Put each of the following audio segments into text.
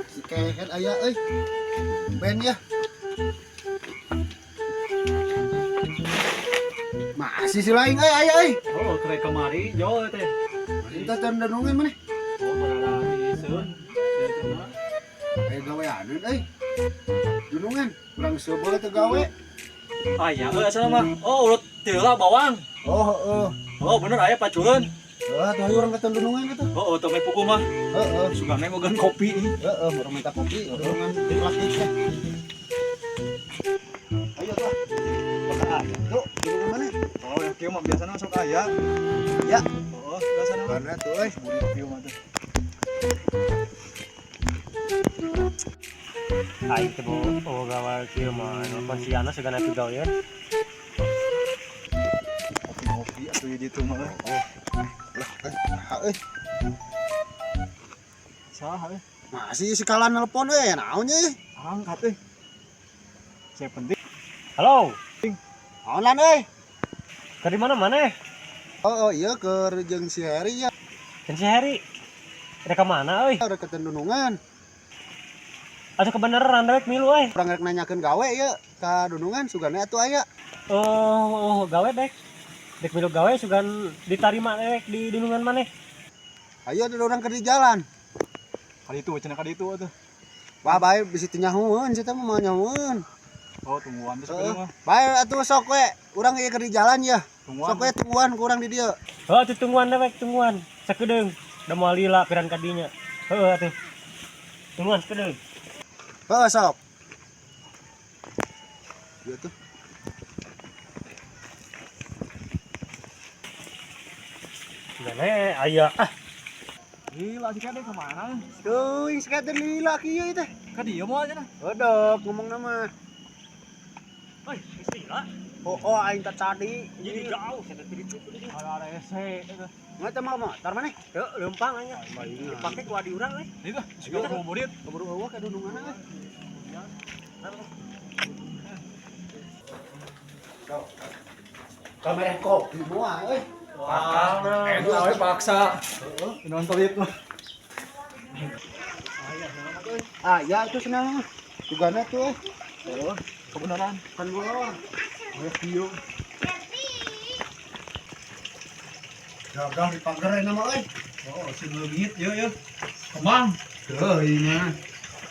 Si kehet aya euy. Ben ya. Masih si lain euy aya euy. Oh, kerek kemari jauh teh. Minta can danungan maneh. Oh, berada di seun. Aya gaweaneun euy. Dunungan, urang sebeul teu gawe. Ah, iya, euy asal mah. Oh, urut teu bawang. Oh, heeh. Oh, bener aya paculeun. Heeh, tuh ayo urang ka dunungan atuh. Oh, oh, teu puku mah. Heeh. Sugane mogan kopi. Heeh, urang minta kopi, dunungan di plastik teh. Ayo tuh. Bakal aya. Tuh, dunungan mana? Oh, yang kieu mah biasana sok aya. Ya. Oh, biasana mah. Mana tuh euy? Burit kieu mah tuh. Aing teh boga gawe kieu mah nelpon si Yana segana pigawean. Kopi-kopi atuh di ditu mah. Oh. Lah, ha euy. Saha euy? Masih si kalan nelpon euy, naon nya euy? Angkat euy. Saya penting. Halo, Naon lan euy? keur di mana maneh? Oh, oh iya keur jeung si Heri ya, Jeung si Heri. Rek ka mana euy? rek ka dunungan. Atuh kebeneran rek milu euy. Urang rek nanyakeun gawe ya ka dunungan sugane atuh aya. Oh, oh gawe dek. Dek milu gawe sugan ditarima dek di dunungan maneh. Ayo ada orang keur di jalan. Kali itu cenah kali itu atuh. Wah, bae bisi teu nyahueun sia teh mah nyahueun. Oh, tungguan tuh Heeh. mah. Bae atuh sok we, urang ieu keur di jalan ya. Tungguan. Sok we tungguan ku urang di dieu. Heuh atuh tungguan dewek tungguan. Sakedeung. Da moal lila piran ka dinya. Heuh atuh. Tungguan sakedeung. Heeh, sok. Ieu tuh. Sugane aya ah. Gila si kade kemana? Teuing si teh lila kieu teh. Ka dieu moal cenah. Godok ngomong nama. Euy, geus lila. Oh, oh aing teh tadi. Jadi jauh saya teh ditu. Ada rese eta. Nggak teh mau motor maneh? Heuh, leumpang anya. Dipake ku adi urang euy. Itu siga ngabuburit. Keburu eueuh ka dunungan euy. Kamera kopi moal euy. Wah, enak we paksa. Heeh, nonton itu. Ah, ya itu senang mah. Sugana tuh euy. Oh, kebenaran. Kan gua. Aya kieu. Gagah di pagar nama euy. Oh, si leungit ieu ieu. Kemang. Teuing mah.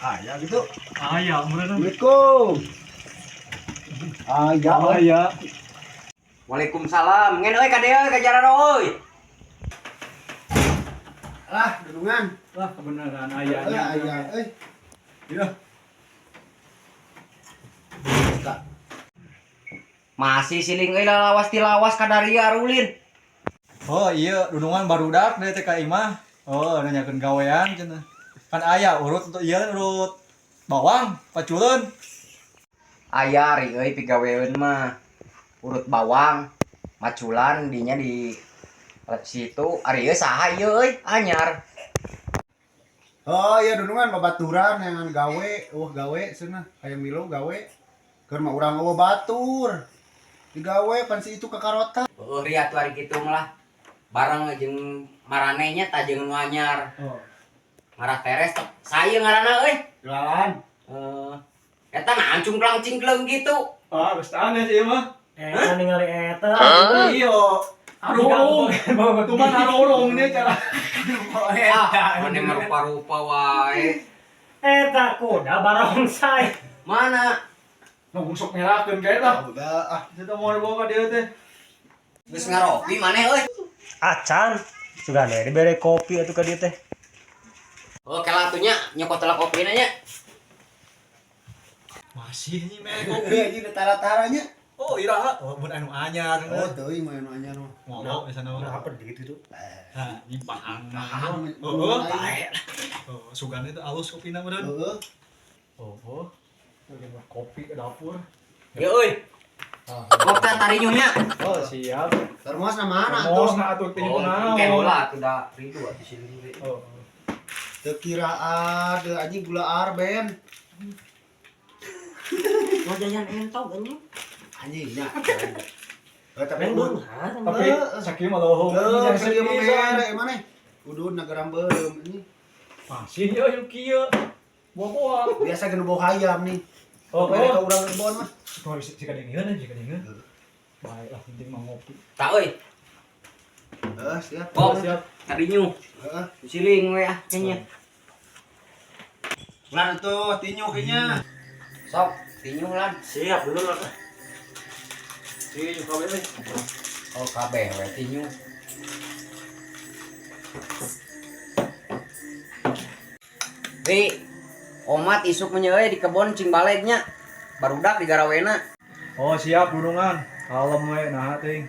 Ah, ya gitu. Aya meureun. Assalamualaikum. Ah, ya. Aya. Waalaikumsalam. Ngen euy ka dieu ka jararo euy. Lah, dunungan. Wah, kebenaran Eh, ayahnya. aya euy. Iya. Kak. Masih siling euy lalawas tilawas ka daria rulin. Oh, iya, dunungan barudak deui teh ka imah. Oh, nanyakeun gawean cenah. Kan aya urut untuk ieu urut bawang, paculeun. Aya ari euy pigaweun mah. Urut bawang, maculan dinya di situ. Ari ieu saha ieu euy? Anyar. Oh iya dunungan babaturan yang gawe, eueuh gawe cenah, hayang milu gawe. Keur mah urang eueuh batur. Digawe pan si itu kakarota. Heueuh ria atuh ari kitu mah lah. Bareng jeung marane nya tah jeung nu anyar. Oh. Ngarah teres teh saya ngaranna euy. Jualan. Eh, eta naon cungklang cingkleung gitu. Ah, geus aneh sih ieu mah. Eta ningali eta. Iya. Arurung. Cuman arurung nih cara. Ah, mane mah rupa-rupa wae. Eta kuda barongsai. Mana? Nu sok ngerakeun kae lah. Udah ah. Kita mau dibawa ka dieu teh. Geus ngaropi maneh euy. Acan. Sugane dibere kopi atuh ka dieu teh. Oh, kela atuh nya nyokot lah kopina nya. Masih nih mere Kopi aja tara-taranya. Oh, iraha. Oh, mun anu anyar. Oh, teuing mah anu anyar mah. Ngolok di sana mah. Apa gitu tuh? Nah, ini pahang. Pahang. Oh, oh. Sugan itu alus kopina meureun. Heeh. Oh, oh. Kopi ke dapur. Ya euy. Kopi tarinyum nya. Oh, siap. Termos na mana Termos tuh? na atuh teh Oh, kunaon. kayak bola atuh da ridu atuh sini. Oh. Teu kiraan deui anjing gula arben. Mau jajan entog anjing. Anjing nya. Eh tapi Neng udun. beunghar. Tapi sakieu mah lohong. Heuh, sakieu mah mere maneh. Udun nagaram beureum anjing. Masih ya yuk kieu. Buah-buah. Biasa geus bau hayam nih. Oh, Mere ka oh. urang kebon mah. Tuh si kadingeun si kadingeun. Baik lah penting mah ngopi. Tak euy. Heeh, siap. Oh. Siap. Tadi nyu. Heeh. Siling we ah kayaknya. Lan tuh tinyu kayaknya. Sok, tinyu lan. Siap dulu lah. Tinyu kabeh euy. Oh, kabeh we tinyu. Ri, omat isuk menyeui di kebon cing balegnya. Barudak di garawena. Oh, siap dunungan. Kalem we nah teuing.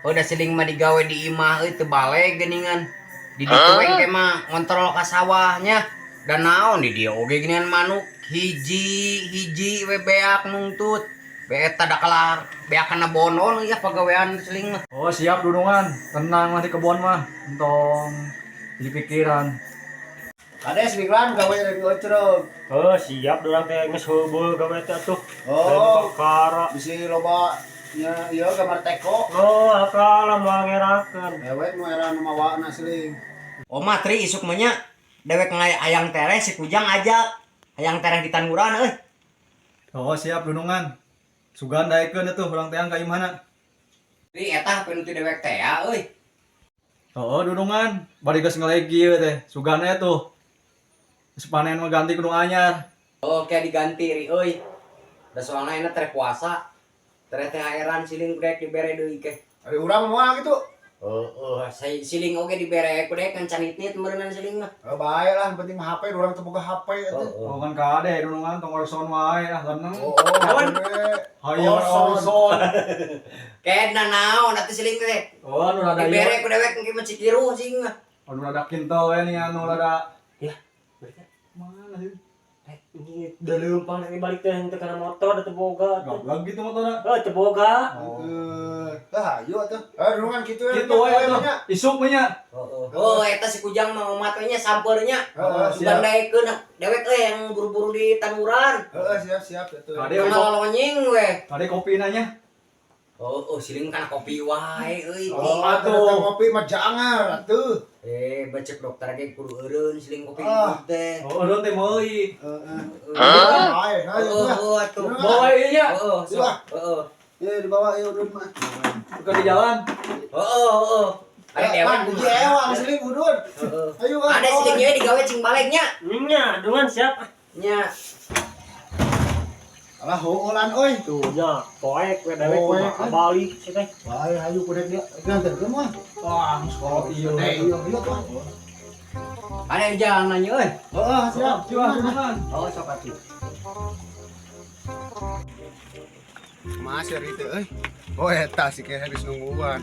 Oh, da siling mah digawe di imah euy teu baleg geuningan. Di ditu we engke mah ngontrol ka sawahnya. Dan naon di dieu oge geuningan manuk hiji hiji we beak nungtut. Be eta da kalah beakana bonon ya pagawean siling mah. Oh, siap dunungan. Tenang lah di kebon mah. Entong jadi pikiran. Kades migran gawe rek ngocrog. Oh, siap dorang teh geus heubeul gawe teh atuh. Oh. Perkara. Bisi loba nya ieu gambar teko. Oh, akal moal ngerakeun. Ewe nu era nu mawana siling. Oma tri isuk mah nya dewek ngay ayang tereh si kujang ajak. Hayang tereh di tanuran euy. Oh, siap dunungan. Sugan daekeun atuh urang teang ka imahna. Ri eta HP nu ti dewek teh ya euy. Oh, dunungan. Bari geus ngeleg ieu teh. Sugan atuh. Geus panen mah ganti ku nu anyar. Oke diganti ri euy. Da soalna enak tereh puasa. Tereh THR-an siling ku dek dibere deui ke. Ari urang moal gitu. Heeh, saya siling oge dibere ku dek kan canitnit meureunnan siling mah. Oh, bae lah, yang penting mah HP, urang teu boga HP atuh. Oh, kan kade dunungan tong orson wae ah leneng. Oh, oh, Hayang Orson. orson. Kedna naon atuh siling teh. Oh, anu rada ieu. Dibere ku dewek engke mah cikiruh sing mah. Anu rada kintal we nih anu rada. Ya, mereka mana sih? Ini udah leumpang dari balik teh henteu kana motor teu boga atuh. Gablak gitu motorna. Oh, teu boga. Oh. Ah, ayo atuh. Eh, dunungan kitu ya. Gitu wae atuh. Isuk mah nya. Heeh. Oh, eta si kujang mah omat we nya sampeurnya. Heeh, Sugan siap. daekeun dewek euy yang buru-buru di tanuran. Heeh, siap siap atuh. Kade Kumaha lolonying we. Kade kopi nanya. Oh, oh siling kana kopi wae euy. Oh, Atuh. atuh ngopi mah jangar atuh. Eh, becek dokter ge kudu eureun siling kopi Ah. teh. Oh, eureun teh meuli. Heeh. Heeh. Bae, ayo. Heeh, atuh. Bawa ieu nya. Heeh, sok. Heeh. Ya dibawa ieu udun mah. Bukan di jalan. Heeh, heeh. Ada dewek Pan, hiji ewang siling udun. Heeh. Ayo ah. Ada siling ieu digawe cing balegnya. Nya, dungan siap. Nya. Alah heueulan euy. Tuh nya, poek we dewek Poek, kumaha eh. balik sih teh. Bae hayu kudu dia nganterkeun mah. Wah, sekolah ieu. Eh, iya iya tuh. Ada jalan nanya euy. Heeh, siap. Siap, dunungan. Oh, sok atuh. Mas ya itu euy. Oh eta si kehe geus nungguan.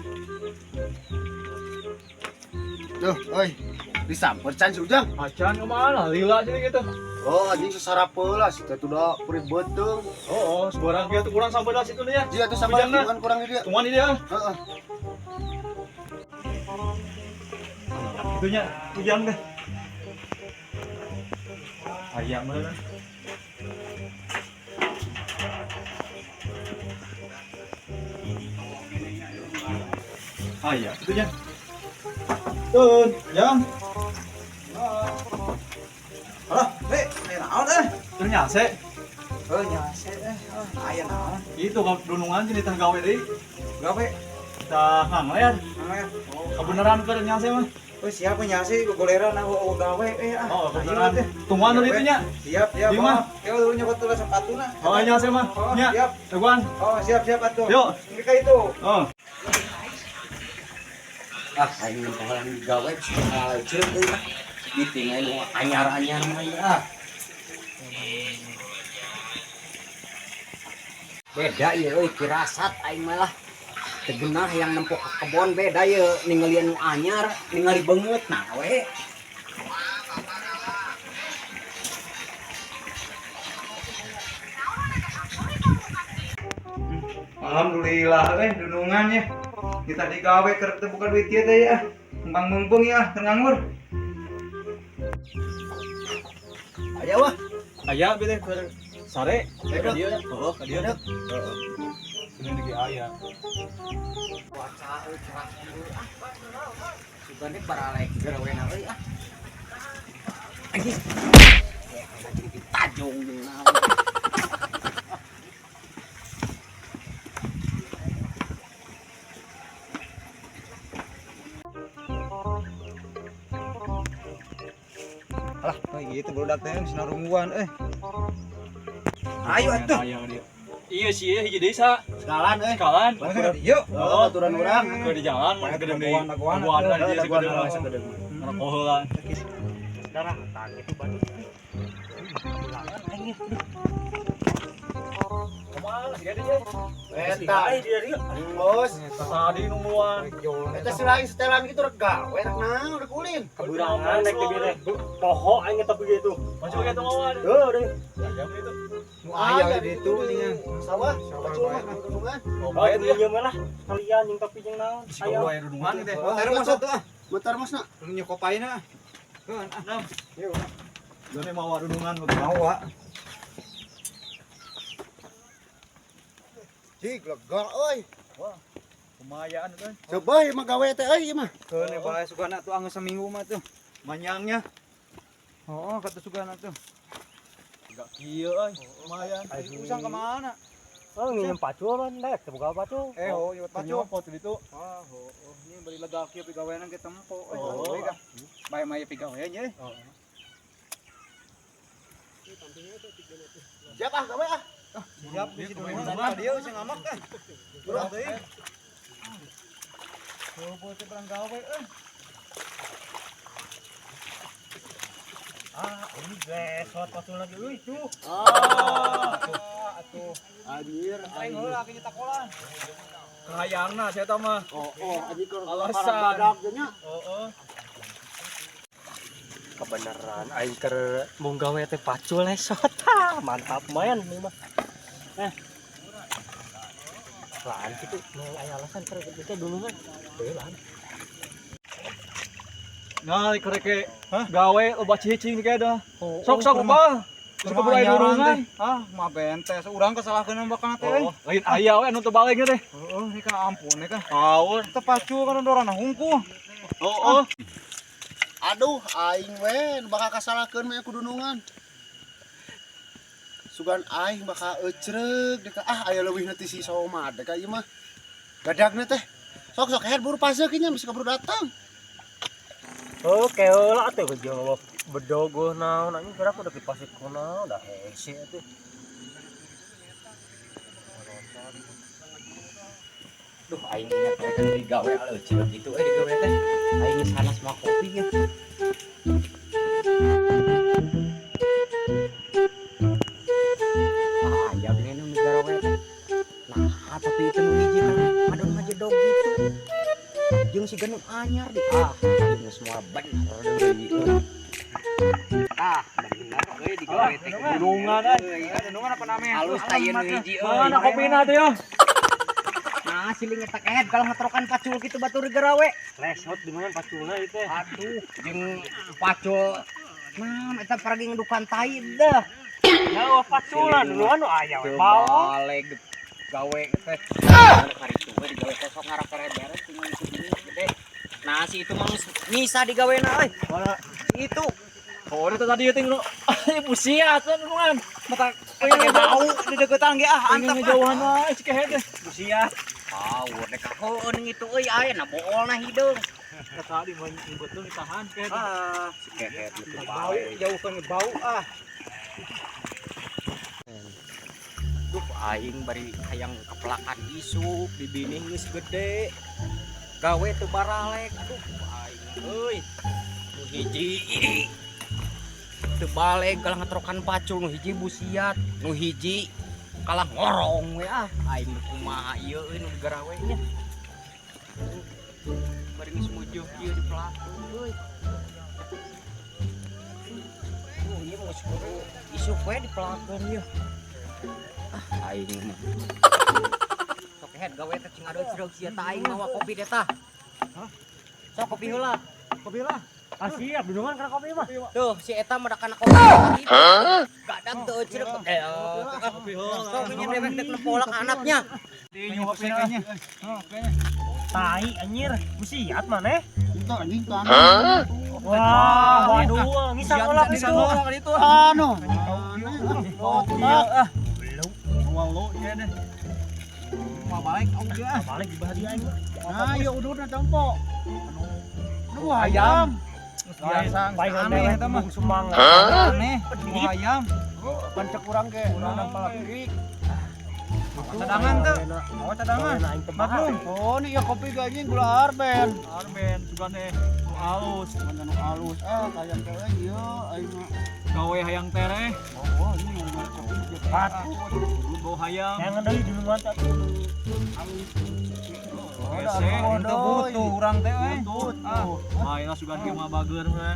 Tuh, euy. Disamper can si Ujang. Acan kemana? Lila sih gitu. Oh, anjing sesarap heula si teh udah puri beuteung. Oh, oh, sebarang kieu tuh kurang sampai lah situ nih ya. Iya tuh sama Ujangna. bukan kurang di dia. Tungguan ini ya. Heeh. Itunya, ujang deh. Ayam mana? Ayam itunya. Tun, jang. Alah, we, aya naon eh? Terus nyase. Oh, nyase eh. Ah, aya naon? Itu kalau dunungan sini tah gawe deui. Gawe. Tah ngangler. Ngangler. Oh, kebenaran keur nyase mah. Oh, siapa nyase gogoleran aku gawe eh ah. Oh, Ayo, kebenaran. teh. Tungguan dulu Siap, itunya. Siap, siap. Di mah. Oh, ya dulu nyokot dulu sepatuna. Oh, nyase mah. Oh, Nya. siap. Tungguan. Oh, siap, siap atuh. Yuk. Ini kayak itu. Oh. Ah, aing pengalaman digawe ngalecet euy ah. Ditinggal nu anyar-anyar mah ieu ah. Beda ieu euy pirasat aing mah lah. Tegenah yang nempok ke kebon beda ieu ningalian nu anyar, ningali beungeut nah we. Alhamdulillah eh dunungannya. Kita digawe keur teu buka duit ieu teh ya. Numpang mumpung ya, keur nganggur. Aya wah. Aya bi teh keur sare. Ka dieu. Heeh, ka dieu. Heeh. Ini lagi aya. Cuaca euy cerah euy ah. Sugane baralek garawena euy ah. Anjing. Ya, anjing ditajong jeung naon. Alah, kayak gitu barudak teh geus narungguan euy. Ayo atuh. Aya ka dieu. Iya sih, hiji desa. Sekalan euy. Sekalan. Yuk. Oh, baturan urang. Keur di jalan mun gede deui. Dagoan, Dagoan Heeh, di dieu dagoan sakedeung. urang sakedeung. Ngerokok heula. Darah tang itu batu. Aing Kumaha sih dia? Eta. Ai dia dia. Bos. Tadi nungguan. Eta selain setelan gitu rek gawe rek naon rek ulin. Keburangan naik di bire. Poho aing eta begitu. Masuk ke tonggoan. Heuh deui. Ayam itu. Nu aya di ditu nih. Sawah, pacul mah dunungan. Oh, Oh, itu ya. itu lah. Kalian yang tapi jeung naon. Si goblok aya dudungan teh. Oh, Termos atuh ah. Motor mosna. Lu nyokopain ah. Keun ah. Nam. Yuk. Jone mawa dudungan Mau ah. Cik lega euy. Lumayan kan. Coba ieu mah gawe teh euy ieu mah. Keun bae sugana tuh anggeus seminggu mah tuh. Manyangnya. Oh, kata sugana tuh. Enggak kieu euy. Lumayan. Usang kemana? Oh, nginjem pacul man, dek, terbuka pacul. Eh, oh, nyebut Pacul pacul. pot itu. Ah, oh, oh, ini beli lega kieu pigawean ge tempo. Eh, Oh. bae kah. Bae mah pigawean nya. Siap ah gawe ah. Siap di situ mah. Dia sing ngamak eh. Urang teuing. Coba teh barang gawe euy. Ah, ini gesot pacul lagi euy, tuh. Ah, atuh. Anjir. Aing heula ke takolan. Kahayangna saya eta mah. Oh, oh, anjir keur Alasan. badak ge nya. Heeh. Kebenaran aing keur mung gawe teh pacul lesot. Mantap main ini mah. Eh. Lahan kitu nu aya alasan keur kita dulungan. Heuh lahan. Nah, kereke gawe loba cicing kayak dah. Oh, Sok sok bah. Sok Kumaha kumaha nyaran dulungan. teh? Ah, mah bentes urang kesalahkeun bakal teh. Oh, lain aya we anu teu balik teh. Heeh, ini kan ampun ya kan. Power. Teu pacul kan dorana hungku. Oh, oh. Aduh, aing we nu bakal kasalahkeun mah ku dunungan. Sugan aing bakal ecreug deka ah aya leuwihna ti si Somad deka ieu mah. Gadagna teh. Sok sok head buru paseuk nya bisa keburu datang. Oke, heula atuh jeung bedogo naon anjing gerak udah dipasik ku naon dah hese atuh. Duh, aing ingat mereka digawe aleuceun gitu eh digawe teh. Aing geus hanas mah kopi nya. Ah, aya geuning nu garawe teh. Nah, tapi itu nu hiji kan madon ngajedog gitu. Jeung si genuk anyar di ah, ieu geus moal bener deui euy. Ah, bener euy digawe teh. Dulungan euy. Dulungan apa namanya? Halus tah ieu nu hiji euy. Mana kopina teh ya? Nah, siling eta kehed kalau ngetrokan pacul gitu batur gerawe. Lesot di mana paculna ieu teh. Aduh, jeung pacul. Naon eta paragi ngedukan tai dah. Ya wah paculan duluan nu aya we bawa. Baleg gawe teh. Hari itu we digawe teh sok ngarakere beres tinggal itu gini gede. Nah, si itu mah geus nyisa digawena euy. Mana? Si itu. Oh, itu tadi teh nu. Busiat kan dulungan. Mata Eta bau di deketan ge ah, antap antep ah. ngejauhan wae si kehed teh. Busiat. Power dek kahoeun itu euy aya na boolna hideung. Tadi mau nyebut lu ditahan kehed. Ah, Si kehed nu teu bau bae. jauhkeun bau ah. Duh, aing bari hayang kepelakan isuk dibinih geus gede. Gawe teu baralek. Duh, aing euy. Nu hiji teu baleg kalah ngetrokan pacul, nu hiji busiat, nu hiji kalah ngorong we ah. Aing nu kumaha ieu euy nu digarawe nya. Bari geus mujuh ieu di pelaku euy. Oh, ieu mah geus kudu isuk we dipelakeun ieu. Ah, aing mah. Sok head gawe teh cing adoh cerog sia ta aing mawa kopi teh tah. Hah? Sok kopi heula. Kopi lah. Ah siap dunungan kana kopi mah. Tuh si eta mah kana kopi. Hah? Gadag teu euceuk. Eh. Sok nya dewek dek nempolak anaknya. Tai anjir, musiat maneh. Itu anjing tuh anu. Wah, waduh, ngisang olak itu. Anu. Iya ah. Walu ieu deh. Mau balik oge ah. Balik dibahas dia aing mah. Nah, ya udutna tempo. Anu ayam. Biasa Paling aneh aneh eta mah. semangat. Aneh. Pedit. Ayam. Pancek urang ge. Urang palakrik. Cadangan tuh. Oh, cadangan. Maklum. Oh, nih ya kopi ge anjing gula arben. Arben sugan teh nu alus. Cuman anu halus ah kayak teh ieu aing mah. Gawe hayang tereh, Oh, ini ngomong kopi ge. bau hayam. Yang deui dunungan teh atuh. Hese, Itu butuh urang teh euy. Butuh. Ah. Main lah sugan ge mah bager mah.